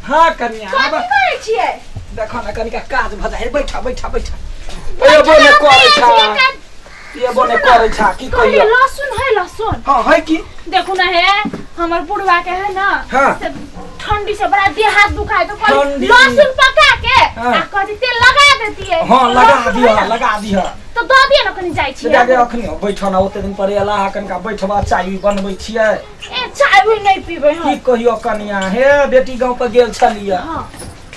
हाँ कनिया कथी आब करै छियै देखो ना कनिका काज भऽ जाइ बैठा बैठा बैठा एबो ने करै छा एबो ने करै छा की कहलियै कहियो लहसुन है लहसुन हाँ है की देखू ना हे हमर बुढ़वा के है ना हाँ। से ठंडी से बड़ा देह हाथ दुखाए तो कहली ठंडी। लहसुन पका के हाँ। आ कहती तेल लगा देतियै हाँ लगा लहसुन दिह है ना, लगा दिह तो दऽ दिअ ना कनी जाइ से छियै जाके अखनी बैठो ना ओते दिन पर एला हा कनिका बैठबा चाय उइ बनबै छियै ए चाय उइ नहि पीबै की हम कहियो कनिया हे बेटी गाँव पर गेल छलियै हाँ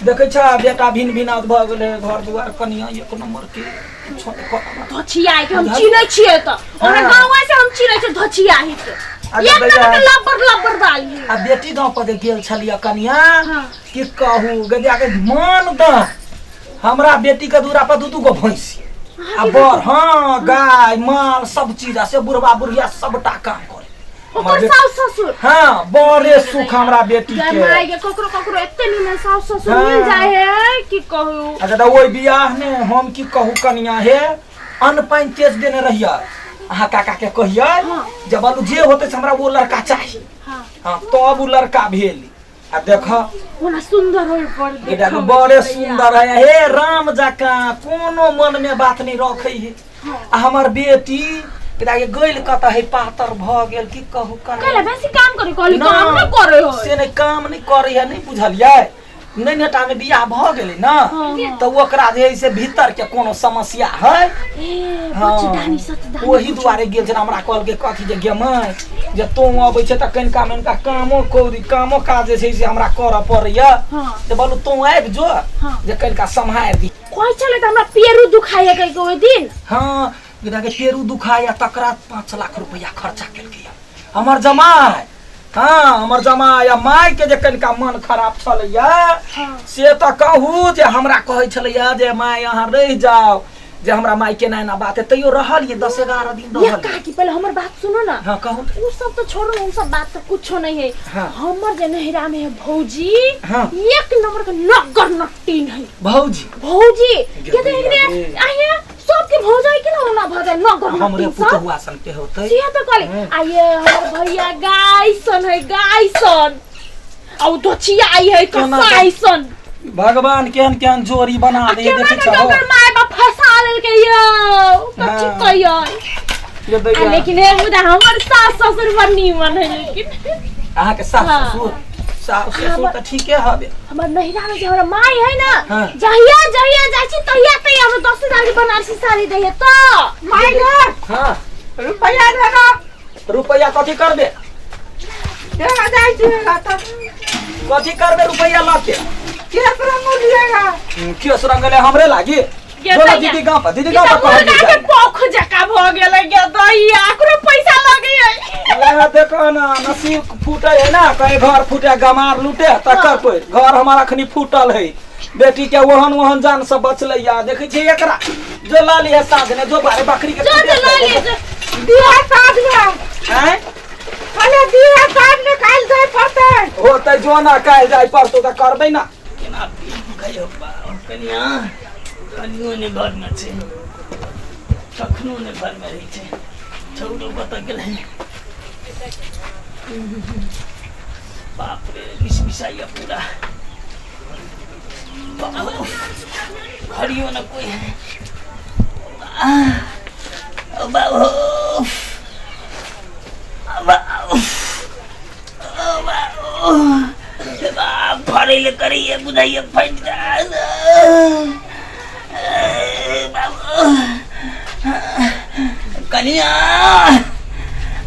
देखै छ बेटा भिन भिनात भऽ गेलै घर दुआर कनिया एक नंबर के किछो नहि करऽ धोछिया के हम चिनै छियै तऽ ओकरा हाँ। गाँव से हम चिनै छियै धोछिया ही के आ एक दैया। नंबर के लब्बर लब्बर वाली आ बेटी गाँव पर जे गेल छलियै कनिया हाँ। की कहू गदिया के मान द हमरा बेटी के दूरा पर दू दू गो भैंसी आ बर हाँ गाय माल सब चीज आ से बुढ़वा बुढ़िया सबटा काम करे हमर ओकर सास ससुर हाँ बड़े सुख हमरा बेटी गै के माय गे ककरो ककरो एते निमन सास ससुर हाँ। मिल जाए है की कहू अच्छा तऽ ओहि बियाह मे हम की कहू कनिया हे अन्न पानि तेज देने रहियै अहाँ काका के कहियै हाँ। जे बालू जे होते से हमरा वो लड़का चाही हाँ हाँ तब उ लड़का भेल आ देख ओना सुंदर होय पर बेटा के बड़े सुंदर है हे राम जकाँ कोनो मन में बात नहीं रखे है आ हमर बेटी बेटा के गइल कत है पातर भ गेल की कहू कनिया कहले बेसी काम करे कहली काम न करे हो से नहीं काम नहीं करे है नहीं बुझलियै नहि नेटा में बियाह भऽ गेलै ने हाँ। तऽ ओकरा जे है से भीतर के कोनो समस्या है ए हाँ। बचदानी सचदानी ओही दुआरे गेल छल हमरा कहलकै कथी जे गे माय जे तों अबै छै तऽ कनिका मनिका कामो कौड़ी कामो काज जे छै से हमरा करऽ पड़ैया हाँ। तऽ बोलू तों आबि जो हाँ। जे कनिका सम्हारि दी कहै छलै तऽ हमरा पेरू दुखाइए कहि के ओहि दिन हाँ बेटा के पेरू दुखाया तकरा 5 लाख रुपया खर्चा केलकै हमर जमाय हाँ हमर जमाय आ माय के जे कनिका मन खराब छलैया हाँ। से तऽ कहू जे हमरा कहै छलैया जे माय अहाँ रहि जाउ जे हमरा माय के एना एना बात है तैयो रहलियै 10-11 दिन ये रहलियै काकी पहले हमर बात सुनो ना हाँ कहू उ सब तो छोड़ो ना उ सब बात तो कुछो नहीं है हाँ। हमर जे नहिरा में है भौजी हाँ। एक नंबर के नगर नट्टीन है भौजी भौजी गे के देख भैया रे गे। आया सबके भौजाई के ना होना भऽ जाए नगर हमरे नट्टीन सब पुतहुआ सन के होतै से तो कहली हम्म। आ ये हमर भैया गाय सन है गाय सन आ उ दोछिया आई है केना कसाई सन भगवान केहन केहन जोड़ी बना आ दे केना देखै ने छहो ओकर माय बाप फंसा लेलकै यौ कथी हाँ। कहियै ये आ दैया लेकिन हे मुदा हमर सास ससुर बड़ नीमन है लेकिन अहाँके सास हाँ। ससुर सास ससुर तऽ ठीके हबे हमर नहिरा में जे हमरा माय है ना हाँ। जहिया जहिया जाइ छी तहिया तहिया हमरा 10,000 के बनारसी साड़ी दै है तो माय गॉड हाँ रुपया दे दो रुपैआ कथी करबे देना जाइ छी तऽ कथी करबे रुपैआ लऽ के केस रंग लिएगा केस रंगले हमरे लागी गे बोला दैया। दीदी गाँव पर दीदी ई गाँव तऽ पर कहलियै मुर्गा के जाय पोख जकाँ भऽ गेलै गे दैया एकरो पैसा लगै है ले देखो ना नसीब फूटे है ना कहीं घर फूटे गमार लूटे तकर पर घर हमार अखनी फूटल है बेटी के ओहन ओहन जान से बचलै या देखै छियै एकरा जो लऽ लिहे साँझ ने जो बारे बकरी के जो जो लऽ लिए जो दिया साँझ में आँय अरे दिया साँझ में काल जाय पड़तै होतै जो ना काल्हि जाय पड़तौ तऽ करबै ना केना पेट दुखाइयो बा कनिया कनियो ने घरमे छै कखनो ने घरमे रहै छै छौड़ो कतऽ गेलै बाप रे मिस मिसाइया पूरा बाप, घड़ियो ने कोई है ओ बाबू बाबू ओ बाबू बाप फड़ै लए करैए बुझाइए फाटि जायत बाबू कनिया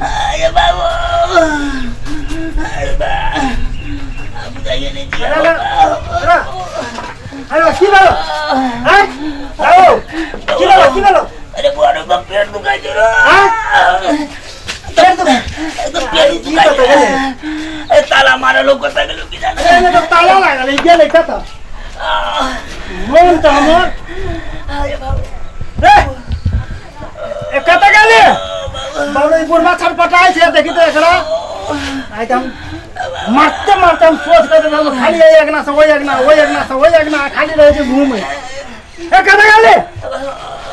अरे बाबू अरे बा बुझाइए नहीं दिया अरे, अरे, अरे की भेलो आँय? औ, की भेलो की भेलो अरे बुआरो का पेट दुखाइ छै रे आँय? पेट दुखाइ? एकदम पेट ई दुखाइ कतऽ गेलै? ए ताला मारल कतऽ गेलो की जाने अरे एने तऽ ताला लागल है, गेलै कतऽ मोन तऽ हमर अरे बाबू रे ए कतऽ गेली बाबू ई बुढ़बा छटपटाइ छै देखी तऽ एकरा आइ तऽ हम मारते मारते हम सोच कऽ देबै हम खाली एहि अङ्गना से ओहि अङ्गना ओहि अङ्गना से ओहि अङ्गना खाली रहै छै घूमै ए कतऽ गेली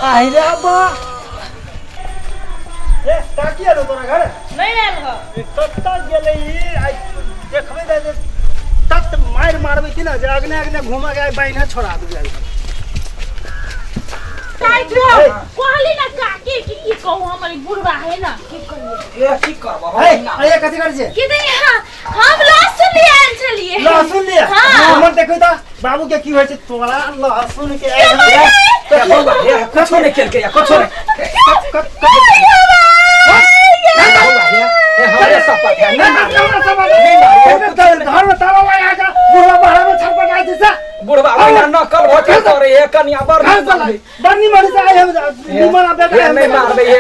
आहि रे अब्बा ए काकी एलो तोरा घर नहि आयल हो ए, कतऽ गेलै ई आइ देखबै तऽ जे तत मारि मारि मारबै कि ना जे अगने अगने घूमा के बाइने छोड़ा देबै। कहली ना काकी कि की कहू, हमर बुढ़वा है ना, की कहिए? ए, की करबो? हे, अरे कथी करै छियै? की दे, हम लहसुन ले आयल छलिए। लहसुन ले? हाँ। हमर देखू त बाबू के की होइ छै, तोरा लहसुन के। ए, कुछो नहि केलकै, कुछो नहि। हमरे शपथ है, नहीं मारिए। घर में ताला लगा के बुढ़वा बाहर में छटपटाइ छै से। बुढ़वा ओहिना नकल भऽ के करे हे, कनिया बड़ घर चला बन्नी मरी से आइ हम निमन आ बेटा। नहीं मारबै हे।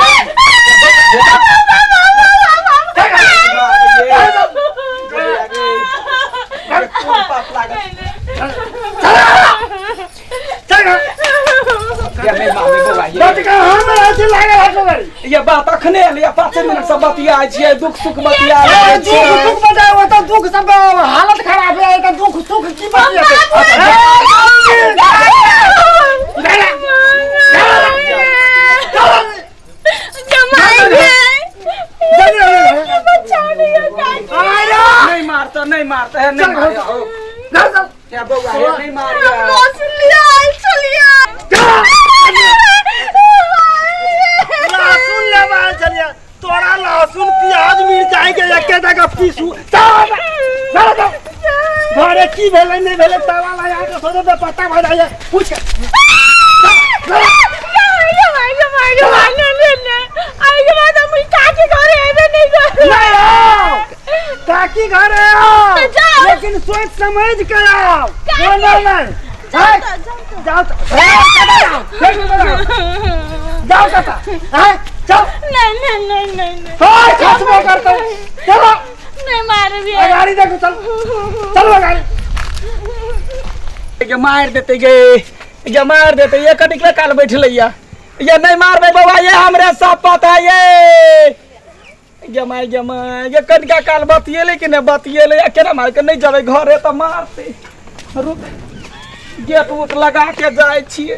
कोन पाप लागल? चल। ये नहीं मारबै बौआ, ये। बात का हम रहै लागल हाथ गाड़ी। ये बात अखने एलै, 5 मिनट से बतियाइ छियै, दुख सुख बतिया ए, दुख सुख बताए, ओ त दुख सब हालत खराब है त दुख सुख की बात है? नहीं मारता, नहीं मारता है, नहीं चल, घर मारिया हो। घर चल। क्या बौआ, हे नहीं मारिया। लहसुन लेबा चलिया, तोरा लहसुन प्याज मिरचाई के एके जगह पीसू। चल चल चल। घरे की भेलै नहि भेलै, ताला लगा के सोचे तऽ पता भऽ जाइए, पूछ के। नहीं आओ काकी, घरे आओ। तो जाओ। लेकिन सोच समझ के आओ। बोलो नहीं, जाओ तो, जाओ कता हैं, चल। नहीं नहीं नहीं नहीं नहीं। ओए, खसबो करते, चलो। नहीं मारबी। गाड़ी देखो, चल चल गाड़ी। गे मारि देतै गे, गे मारि देतै। ये कनिकले काल बैठलै या। ये नहीं मारबै बौआ, ये हमरे शपथ है। ये गे माय, गे माय, ये कनिका काल बतियेलै कि नहि बतियेलै? आ केना मार के नहि जेबै घरे तऽ मारतै। रुक, गेट उट लगा के जाइ छियै।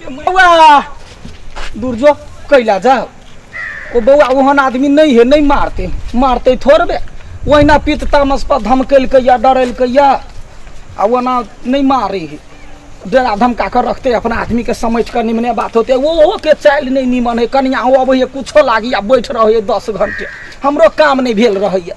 गे बौआ, दूर जो, कैला जाओ। ओ बौआ ओहन आदमी नहीं है, नहीं मारते, मारते थोड़बे। ओहिना पित तामस पर धमकेलकै या डरेलकै या, आ ओना नहीं मारे है। डरा धमका कर रखते, अपना आदमी के समझ कर निमने बात होते। वो के चालि नहीं निमन है। कनिया अबै है, कुछो लागी आ बैठ रहे 10 घंटे, हमरो काम नहीं भेल रहैया।